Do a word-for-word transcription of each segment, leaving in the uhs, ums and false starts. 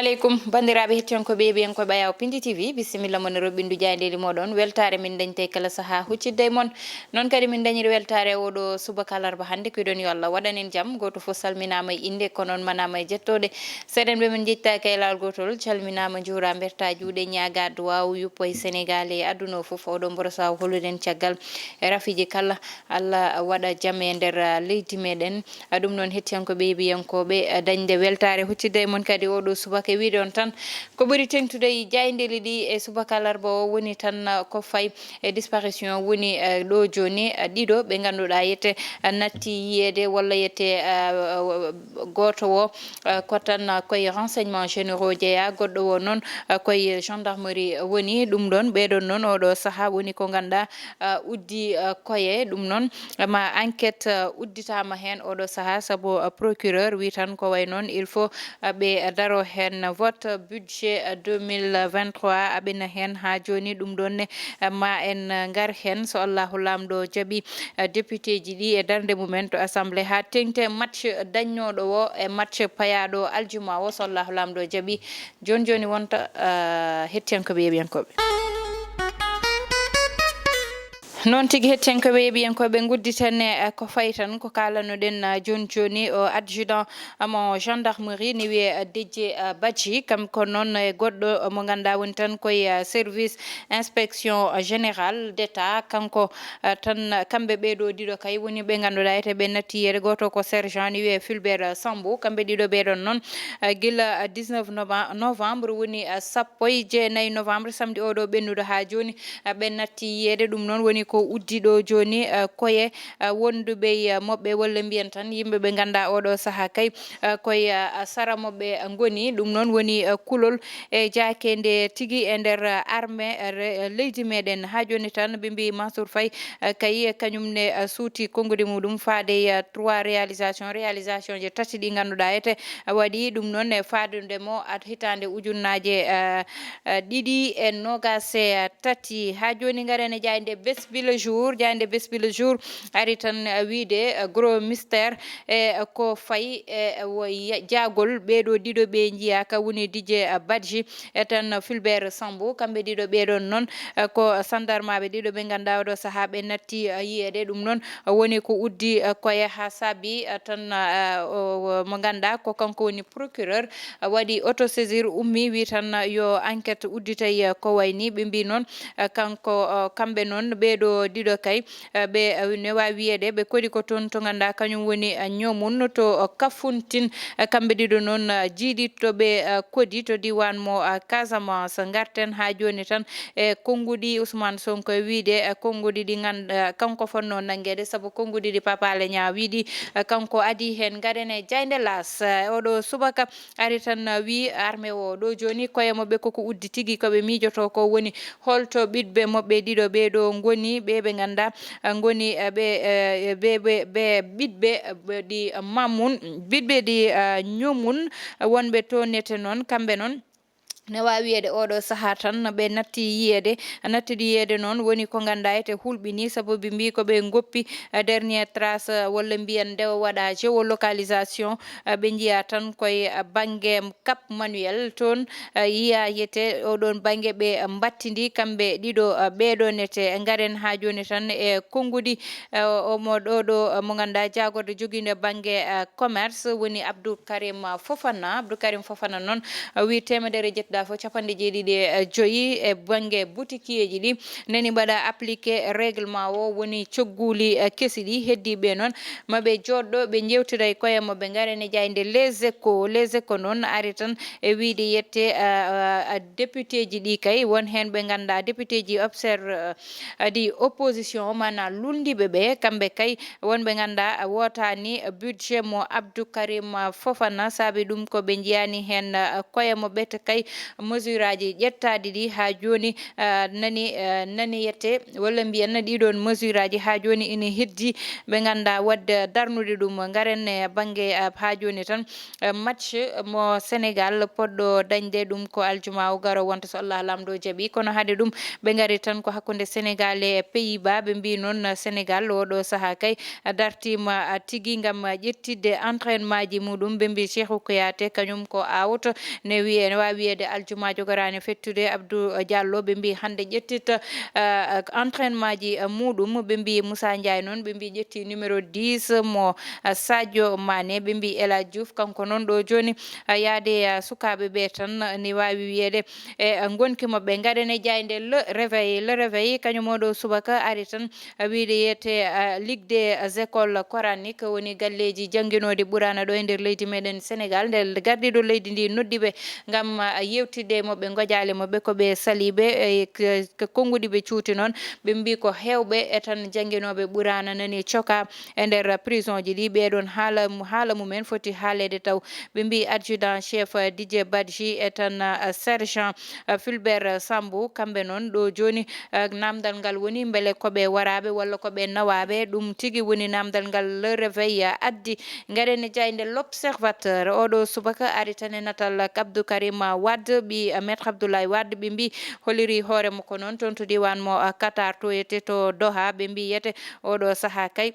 Aleykum, banndiraaɓe hettiyankooɓe, yeeɓiyankooɓe Ayaw Pindi T V, bisimilla mon e roɓɓindu jaayndeeli mooɗon. Weltaare min dañta e kala sahaa huccidde e mon. Noon kadi min dañiri weltaare oɗo subaka alarba hannde. Ko iɗon yo Allah waɗan en jam. Gooto fof salminaama e innde, kono on manaama e jettooɗe. Seeɗen ɓe min njettaaki e laawol gootol, calminaama, njuuraa, mbertaa juuɗe, ñaagaa duwaaw, yuppo e Senegaal e aduna o fof. Oɗo mboro sahaa holuɗen caggal e rafiiji kala. Allah waɗa jam e nder, ah, leydi meɗen. Ah, ɗum noon, hettiyankooɓe, yeeɓiyankooɓe, ah, dañde weltaare huccidde e mon kadi oɗo subaka. E wiide on tan, ko ɓuri teŋtude e jaayndeeli ɗi e subaka alarba o woni tan, ah, ko fayi e disparition woni, ah, ɗo jooni, ah, ɗiɗo ɓe ngannduɗaa yete, ah, natti yiyeede walla yete, ah, gooto o, ah, ko tan, ah, koye renseignement généraux jeyaa, goɗɗo o noon, ah, koye gendarmerie woni. Ɗum ɗoon, ɓeɗon noon oɗo sahaa woni ko ngannduɗaa, ah, uddi, ah, koye. Ɗum noon, ma enquête, ah, udditaama heen oɗo sahaa, sabu, ah, procureur wi tan ko way noon, il faut, ah, ɓe daro heen. Vote budget, ah, deux mille vingt-trois aɓena heen haa jooni. Ɗum ɗoon ne, ah, ma en, ah, ngar heen, so Allahu Laamɗo jaɓi, ah, député ji ɗi e darnde mumen to assemblée haa teŋti match dañnooɗo o e match payaaɗo aljuma o, so Allahu Laamɗo jaɓi. Jooni jooni wonta, ah, hettiyankooɓe, yeeɓiyankooɓe. Noon tigi, hettiyankooɓe, yeeɓiyankooɓe, ngudditen e, eh, ko fayi tan ko kaalanoɗen, eh, jooni jooni, o adjudant mo gendarmerie ne wiyee, eh, Déthié, eh, Badji, kanko noon e goɗɗo mo ngannduɗaa woni tan koye, eh, service inspection générale d'État. Kanko, eh, tan, kamɓe ɓee ɗoo ɗiɗo kay woni ɓe ngannduɗaa ete ɓe natti yiyeede. Gooto ko sergent ne wiyee Fulbert, eh, Sambou. Kamɓe ɗiɗo ɓee ɗoon noon, eh, gila, eh, dix-neuf nova-, novembre woni, eh, sappo e jeenayi novembre, samedi oɗo ɓennuɗo haa jooni, eh, ɓe natti yiyeede. Ɗum noon woni ko uddi ɗo jooni, eh, koye, eh, wonduɓe, eh, moɓɓe, walla mbiyen tan yimɓe ɓe ngannduɗaa oɗo sahaa kay, eh, koye, eh, sara moɓɓe, eh, ngoni. Ɗum noon woni, eh, kulol e jaakende tigi e nder, eh, armée, eh, re-, eh, leydi meɗen. Haa jooni tan ɓe mbii Mansour Faye, eh, kay, eh, kañum ne, eh, suuti konnguɗi muɗum faade, eh, trois réalisation, réalisation je tati ɗi ngannduɗaa ete, eh, waɗi ɗum noon e faadude mo at hitaande ujunnaaje, eh, eh, ɗiɗi e noogaas e tati. Haa jooni ngaren e jaaynde Bessbile Jour. Jaaynde Bessbile Jour ari tan, eh, wiide, eh, gros mystère, e ko fayi e wo-, ya-, jaagol ɓee ɗoo ɗiɗo ɓe njiyaaka woni Déthié, eh, Badji e tan Fulbert Sambou. Kamɓe ɗiɗo ɓee ɗoon noon, eh, ko sandarmaaɓe ɗiɗo ɓe ngannduɗaa oɗo sahaa ɓe natti, eh, yiyeede. Ɗum noon, eh, woni ko uddi, eh, koye haa saabi, eh, tan, eh, o, o, mo ngannduɗaa ko kanko woni procureur, eh, waɗi autosaisir, ummi, wi tan, eh, yo enquête udditee, eh, ko wayi ni. Ɓe mbii noon, eh, kanko, eh, kamɓe noon ɓee ɗoo ɗiɗo kay, eh, ɓe, eh, ne waawi wiyeede ɓe kodi ko toon to ngannduɗaa kañum woni, eh, Ñoomun to, eh, Kafountine. Eh, kamɓe ɗiɗo noon, eh, jiiɗi to ɓe, eh, kodi to diiwaan mo, eh, Casamance. Ngarten haa jooni tan e konnguɗi Ousmane Sonko e wiide, eh, konnguɗi ɗi ngan-, eh, kanko fotnoo nanngeede, sabu konnguɗi ɗi Pape Alé Niang wiɗi, eh, kanko adii heen. Ngaren e jaaynde L'As, eh, oɗo subaka ari tan, eh, wi armée o ɗo jooni koye maɓɓe koko uddi tigi, ko ɓe miijotoo ko woni holto ɓiɗɓe maɓɓe ɗiɗo ɓee ɗoo ngoni, ɓe ɓe ngannduɗaa, eh, ngoni, eh, ɓe, eh, ɓe, ɓe, ɓe ɓiɗɓe, eh, ɓe ɗi, eh, Mamoun, ɓiɗɓe ɗi, eh, Ñoomun, eh, wonɓe to nete noon, kamɓe noon ne waawi wiyeede oɗo sahaa tan ɓe natti yiyeede, nattude yiyeede noon woni ko ngannduɗaa ete hulɓinii, sabu ɓe mbii ko ɓe ngoppi, eh, dernière trace, eh, walla mbiyen ndewa waɗa géolocalisation, eh, ɓe njiyaa tan koye, eh, bannge Cap Manuel toon, eh, yiyaa yete oɗoon bannge ɓe mbattindi kamɓe ɗiɗo, eh, ɓee ɗoo nete. Ngaren haa jooni tan e konnguɗi, eh, omo ɗo ɗo, eh, mo ngannduɗaa jaagorɗo jogiinde bannge, eh, commerce woni Abdou Karim Fofana. Abdou Karim Fofana noon, eh, wi teemedere jettuɗaa fof capanɗe jeeɗiɗi e joyi e bannge butikiyeeji ɗi nani mbaɗa appliqué règlement o, woni cogguuli, eh, kesi ɗi. Heddiiɓe noon ma ɓe jooɗɗo ɓe njeewtida e koye maɓɓe. Ngaren e jaaynde Les Échos. Les Échos noon ari tan e wiide yette, eh, eh, député ji ɗi kay won heen ɓe ngannduɗaa député ji observe, eh, ɗi opposition o, maanaam luulndiiɓe ɓe, kamɓe kay wonɓe ngannduɗaa wootaani budget mo Abdou Karim Fofana, saabi ɗum ko ɓe njiyaani heen, eh, koye maɓɓe te kay Mesure aji ƴettaaɗi ɗi haa jooni, ah, nani, ah, nani yette, walla mbiyen ɗiɗon mesure aji haa jooni ina heddi ɓe nganndaa waɗde darnude ɗum. Ngaren e bannge, ah, haa jooni tan, ah, match mo Sénégal poɗɗo dañde ɗum ko aljuma o garo wonta so Allah Laamɗo jaɓi. Kono hade ɗum ɓe ngari tan ko hakkunde Sénégal e Pays-Bas. Ɓe mbi noon Sénégal oɗo sahaa kay dartiima, ah, tigi ngam ƴettitde entraînement ji muɗum. Ɓe mbi Cheikhou Kouyaté kañum ko out, ne wiye, ne waawi wiyeede aljuma jogoraani fettude. Abdou Diallo ɓe mbi hannde ƴettit, ah, entraînement ji, ah, muɗum. Ɓe mbi Moussa Ndiaye noon ɓe mbi ƴetti numéro dix mo, ah, Sadio Mané. Ɓe mbi El Hadj Diouf kanko noon ɗo jooni, ah, yaade, ah, sukaaɓe ɓe tan ne waawi wiyeede e, ah, ngonki maɓɓe. Ngaɗen e jaaynde Le Réveil. Le Réveil kañum oɗo subaka ari tan, ah, wiide yiyete, ah, Ligue des écoles coraniques, woni galleeji jannginooɗi Ɓuraana ɗo e nder leydi meɗen Sénégal. Nde gardiiɗo leydi ndi noddi ɓe ngam, ah, yewtidde e maɓɓe, ngojaale maɓɓe ko ɓe saliiɓe, e k-, ko konnguɗi ɓe cuuti noon. Ɓe mbi ko heewɓe e tan jannginooɓe Ɓuraana nani coka e nder prison ji ɗi. Ɓeɗon haala, haala mumen foti haaleede taw. Ɓe mbi adjudant chef, ah, Didier Badji e tan, ah, sergent, ah, Fulbert Sambou, kamɓe noon ɗo jooni, ah, namdal ngal woni mbele ko ɓe waraaɓe walla ko ɓe nawaaɓe. Ɗum tigi woni namdal ngal Le Réveil, ah, addi. Ngaɗen e jaaynde L'Observateur. Oɗo subaka ari tan e natal Abdou Karim Wade, ɓi, ah, Maître Abdoulaye Wade. Ɓe mbi holiri hoore makko noon toon to diiwaan mo, ah, Qatar, to yete to Doha. Ɓe mbi yete oɗo sahaa kay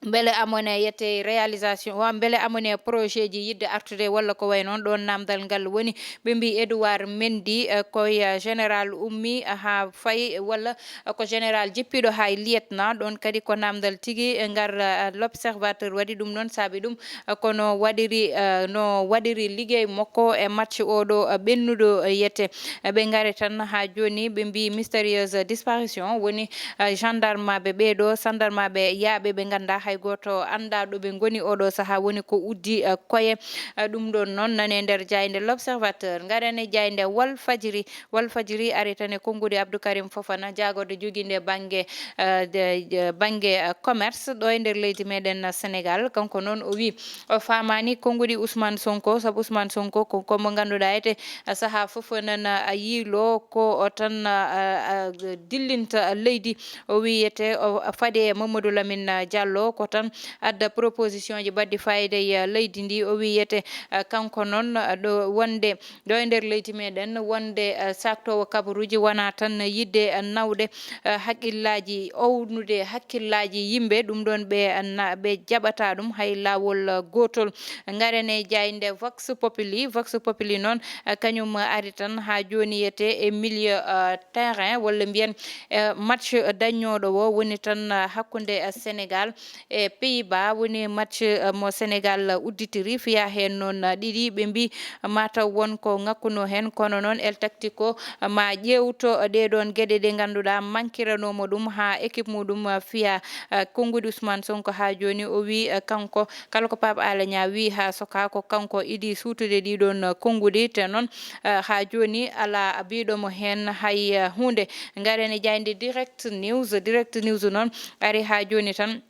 mbele amone yete réalisation, wa mbele amone projet ji yidde artude walla ko way noon. Ɗoon namdal ngal woni. Ɓe mbi Edouard Mendy, eh, koye, eh, général ummi, eh, haa fayi, walla, eh, ko général jippiiɗo haa e lieutenant. Ɗoon kadi ko namdal tigi, eh, ngal, eh, L'Observateur waɗi ɗum noon, saabi ɗum, eh, kono waɗiri, eh, no waɗiri liggey makko e match oɗo, eh, ɓennuɗo, eh, yete. Eh, ɓe ngari tan haa jooni, ɓe mbi mystérieuse disparition woni, eh, gendarme ɓe ɓeeɗo, sandarmaɓe yaaɓe ɓe nganndaa hay gooto anndaa ɗo ɓe ngoni oɗo sahaa, woni ko uddi, eh, koye. Eh, ɗum ɗoon noon nane nder jaaynde L'Observateur. Ngaren e jaaynde Walfadjri. Walfadjri ari tan e konnguɗi Abdou Karim Fofana, jaagorɗe jogiinde bannge, eh, de, de, bannge, eh, commerce ɗo e nder leydi meɗen Sénégal. Kanko noon o wi o faamaani konnguɗi Ousmane Sonko, sabu Ousmane Sonko ko, ko mo ngannduɗaa ete, eh, sahaa fof nana, eh, yiilo ko o tan, eh, eh, dillinta leydi. O wiyete o faade e Mamadou Lamine Diallo ko tan adda proposition ji baɗɗi fayida e leydi ndi. O wiyete, eh, kanko noon, eh, ɗo wonde ɗo e nder leydi meɗen wonde, eh, saktoowo kabaruuji wonaa tan yiɗde, eh, nawde, eh, hakkillaaji, ownude hakkillaaji yimɓe, ɗum ɗoon ɓe, eh, na-, ɓe jaɓataa ɗum hay laawol, eh, gootol. Ngaren e jaaynde Vox Populi. Vox Populi noon, eh, kañum ari tan haa jooni yete e milieu, eh, terrain, walla mbiyen, eh, match daññooɗo o woni tan, eh, hakkunde, eh, Sénégal e Pays-Bas. Woni match, eh, mo Sénégal udditiri, fiyaa heen noon, eh, ɗiɗi. Ɓe mbi mataw won ko ŋakkunoo heen, kono noon El Tactico, eh, ma ƴeewto ɗee ɗoon geɗe ɗe ngannduɗaa mankiranoomo ɗum haa équipe muɗum, eh, fiya, eh, konnguɗi Ousmane Sonko haa jooni. O wi, eh, kanko kala ko Pape Alé Niang wi haa soka ko kanko idi suutude ɗii ɗoon, eh, konnguɗi. Te noon, eh, haa jooni alaa biiɗo mo heen hay, eh, huunde. Ngaren e jaaynde Direct News. Direct News noon ari haa jooni tan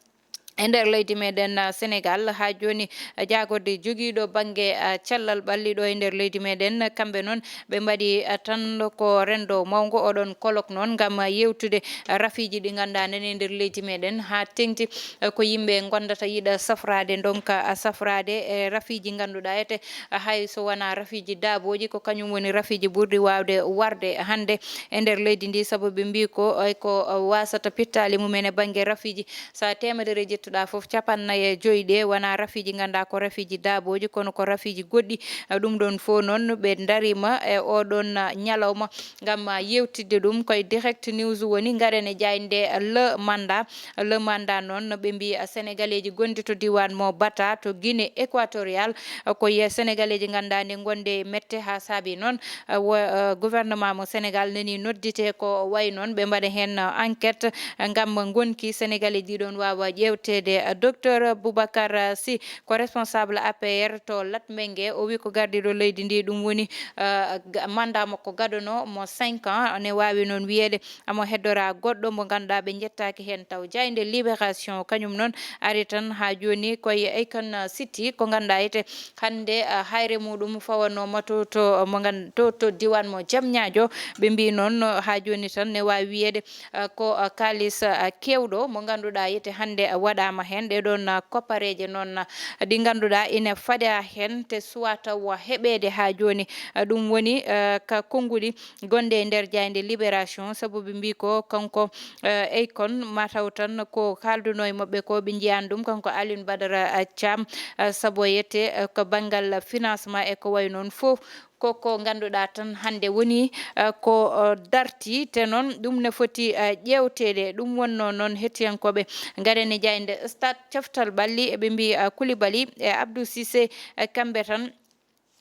e nder leydi meɗen, ah, Sénégal. Haa jooni, ah, jaagorɗe jogiiɗo bannge, ah, cellal ɓalli ɗo e nder leydi meɗen, kamɓe noon ɓe mbaɗi, ah, tan ko renndo mawngo oɗon kolok noon ngam, ah, yewtude, ah, rafiiji ɗi ngannduɗaa nani e nder leydi meɗen haa teŋti, ah, ko yimɓe ngondata yiɗa safraade, ndonka, ah, safraade e rafiiji ngannduɗaa ete, ah, hay so wonaa rafiiji daabooji, ko kañum woni rafiiji ɓurɗi waawde warde hannde e nder leydi ndi, sabu ɓe mbii ko, ay ko, ah, wasata pittaali mumen e bannge rafiiji. So a teemedere ƴettuɗaa fof, capannayi e joy ɗe wonaa rafiiji ngannduɗaa ko rafiiji daabooji, kono ko rafiiji goɗɗi. Eh, ɗum ɗoon fof noon ɓe ndariima e oɗoon, ah, ñalawma ngam, ah, yewtidde ɗum. Koye Direct News woni, ngaren e jaaynde Le Mandat. Le Mandat noon ɓe mbii, ah, Senegaleeji gonɗi to diiwaan mo Bata to Guinée Équatoriale, ah, ko ye Senegaleeji ngannduɗaa nde ngonde e mette haa saabi noon, ah, wo, ah, gouvernement mo Sénégal nani noddite ko wayi noon ɓe mbaɗa heen, ah, enquête, ah, ngam ngonki Senegaleeji ɗi ɗoon waawa ƴeewte wiyeteede, eh, Docteur Boubacar, eh, Sy, ko responsable A P R to Latmingué. O wi ko gardiiɗo leydi ndi, ɗum woni, eh, ga-, mandat makko gadano mo cinq ans. Ne waawi noon wiyeede amo heddora goɗɗo mo ngannduɗaa ɓe njettaaki heen taw. Jaaynde Libération kañum noon ari tan haa jooni koye Akon City, ko ngannduɗaa ete hannde, ah, hayre muɗum fawanooma to, to, mo ngan-, to, to diiwaan mo Diamniadio. Ɓe mbii noon, no, haa jooni tan ne waawi wiyeede, ah, ko, ah, kaalis, ah, keewɗo mo ngannduɗaa yete hannde, ah, waɗaama heen. Ɗee ɗoon, ah, koppareeje noon, ah, ɗi ngannduɗaa ina faɗa heen te suwaa taw heɓeede haa jooni. Ah, ɗum woni, ah, ka konnguɗi gonɗe e nder jaaynde Libération, sabu ɓe mbii ko kanko, eh, Akon, mataw tan ko kaalduno e maɓɓe ko ɓe njiyaani ɗum, kanko Alioune Badara, eh, Thiam, eh, sabu o yette, eh, ko banngal financement e ko wayi noon fof, ko ko ngannduɗaa tan hannde woni, eh, ko, eh, darti, te noon ɗum ne foti, eh, ƴeewteede. Ɗum wonnoo noon hettiyankooɓe ngaɗen e jaaynde Stade Coftal Ɓalli, eɓe mbii, eh, Koulibaly e Abdou Cissé, eh, kamɓe tan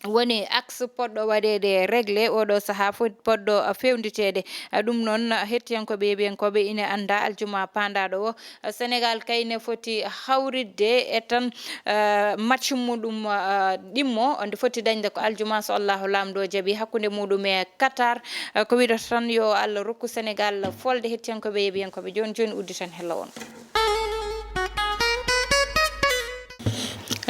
woni axe poɗɗo waɗeede réglé oɗo sahaa, fo-, poɗɗo, ah, fewnditeede. Ah, ɗum noon, ah, hettiyankooɓe, yeeɓiyankooɓe ina annda aljuma paandaaɗo o, ah, Sénégal kay ne foti hawritde e tan, ah, match muɗum, ah, ɗimmo, nde foti dañde ko aljuma, so Allahu Laamɗo jaɓi, hakkunde muɗum e Qatar. Ah, ko wiɗata tan, yo Allah rokku Sénégal folde. Hettiyankooɓe, yeeɓiyankooɓe, jooni jooni udditen hello on.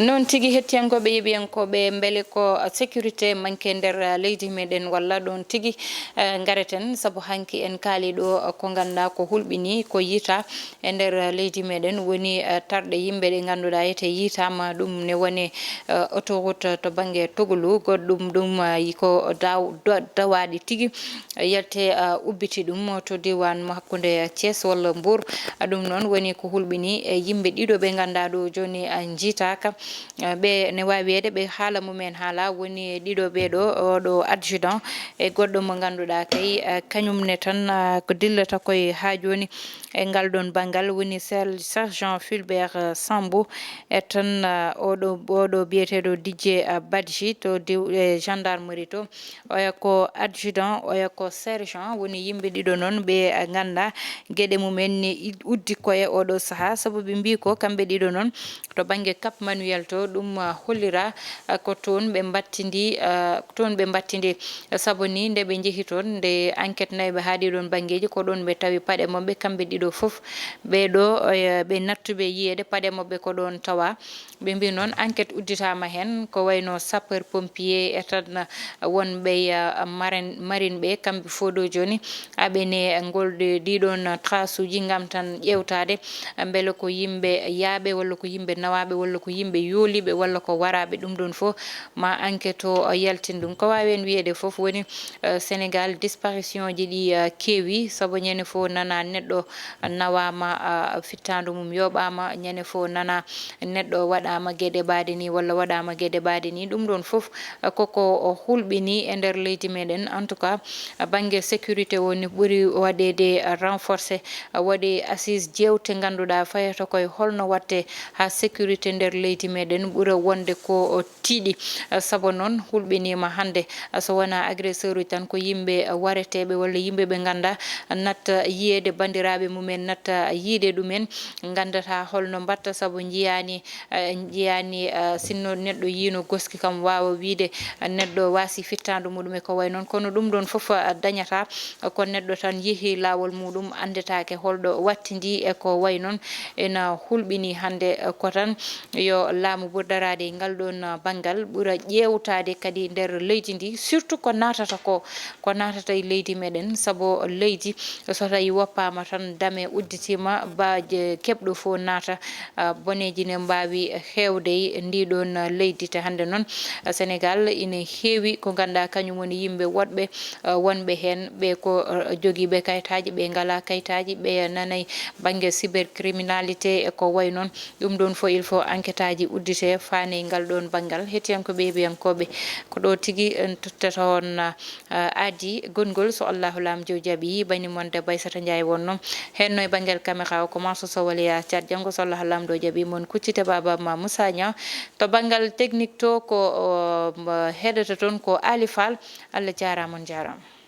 Noon tigi, hettiyankooɓe, yeeɓiyankooɓe, mbele ko sécurité manque nder, uh, leydi meɗen, walla ɗoon tigi, uh, ngareten, sabu hanki en kaali ɗo, uh, ko ngannduɗaa ko hulɓini, ko yiita e nder, uh, leydi meɗen, woni, uh, tarɗe yimɓe ɗe ngannduɗaa ete yiitaama, ɗum ne woni, uh, autoroute to bannge Toglu, goɗɗum ɗum, uh, ko daw-, da-, dawaaɗi tigi. Yalte, ah, ubbiti ɗum to diiwaan mo hakkunde Thiès walla Mbour. Ah, ɗum noon woni ko hulɓini e yimɓe ɗiɗo ɓe ngannduɗaa ɗo jooni, ah, njiitaaka. Ah, ɓe ne waawi wiyeede ɓe haala mumen haala woni ɗiɗo ɓee ɗo, oɗo adjudant e goɗɗo mo ngannduɗaa kay, ah, kañum ne tan, ah, ko dillata koye haa jooni e ngal ɗoon banngal woni ser-, sergent Fulbert, ah, Sambou e tan, ah, oɗo, oɗo biyeteeɗo Didier, ah, Badji to diw-, e gendarmerie to. Oya ko adjudant, oya ko sergent, woni yimɓe ɗiɗo noon ɓe, a, ngannduɗaa geɗe mumen ne id-, uddi koye oɗo sahaa, sabu ɓe mbii ko kamɓe ɗiɗo noon to bannge Cap Manuel to, ɗum, a, hollira, a, ko toon ɓe mbattindi, a, toon ɓe mbattindi, sabu ni nde ɓe njehi toon, nde enquête nawi ɓe haa ɗii ɗoon banngeeji, ko ɗoon ɓe tawi paɗe maɓɓe kamɓe ɗiɗo fof. Ɓee ɗo, oya, ɓe nattuɓe yiyeede paɗe maɓɓe ko ɗoon tawa. Ɓe mbii noon enquête udditaama heen, ko wayno sapeur pompier e tan wonɓe, ah, maren-, marine ɓe, kamɓe fof ɗo jooni aɓene ngol ɗe, ɗii ɗoon trace uji ngam tan ƴeewtaade mbele ko yimɓe yaaɓe walla ko yimɓe nawaaɓe walla ko yimɓe yooliiɓe walla ko waraaɓe. Ɗum ɗoon fof ma enquête o yaltin ɗum. Ko waawi en wiyeede fof woni, eh, Sénégal disparition ji ɗi, eh, keewi, sabu ñande fof nana neɗɗo nawaama, ah, fittaandu mum yooɓaama, ñande fof nana neɗɗo waɗaama geɗe ɓaade ni walla waɗaama geɗe ɓaade ni. Ɗum ɗoon fof, ah, koko o hulɓini e nder leydi meɗen. En tout cas, ah, bannge sécurité o ne ɓuri waɗeede, ah, renforcé, ah, waɗi assise jeewte ngannduɗaa fayata koye holno waɗte haa sécurité nder leydi meɗen ɓura wonde ko o tiiɗi. Eh, sabu noon hulɓiniima hannde, eh, so wonaa agresseur uji tan, ko yimɓe, eh, wareteeɓe walla yimɓe ɓe nganndaa natta yiyeede banndiraaɓe mumen, natta yiide ɗumen, nganndataa holno mbaɗta sabu njiyaani, eh, njiyaani, eh, sinno neɗɗo yiino goski kam waawa wiide, eh, neɗɗo waasi fittaandu muɗum e ko wayi noon. Kono ɗum ɗoon fof, eh, dañataa, eh, ko neɗɗo tan yehi laawol muɗum, anndetaake holɗo wattindi e ko wayi noon. Ena hulɓini hannde, eh, ko tan yo laamu ɓur daraade e ngal ɗoon, ah, banngal, ɓura ƴeewtaade kadi nder leydi ndi, surtout ko naatata ko, ko naatata e leydi meɗen, sabu leydi so tawi woppaama tan dame udditiima, baaje keɓɗo fof naata, ah, boneeji ne mbaawi heewde e ndi ɗoon, ah, leydi. Te hannde noon, ah, Sénégal ina heewi ko ngannduɗaa kañum woni yimɓe woɗɓe, ah, wonɓe heen ɓe ko, ah, jogiiɓe kayitaaji, ɓe ngalaa kayitaaji, ɓe nanay bannge cybercriminalité e ko wayi noon. Ɗum ɗoon fof, il faut enquête aji uddite faane e ngal ɗoon banngal. Hettiyankooɓe, yeeɓiyankooɓe, ko ɗo tigi en tottata on, ah, aadi gonngol, so Allahu Laamɗo jaɓi, bani mon debbo Aissata Ndiaye wonno. Heen no e banngal caméra o ko Mansour Sow Waliya Thiat. Janngo, so Allahu Laamɗo jaɓi, mon kuccite Baaba Ma Moussa Niang. To banngal technique to ko, o, mo heɗata toon ko Ali Fall. Allah jaaraama, on jaaraama.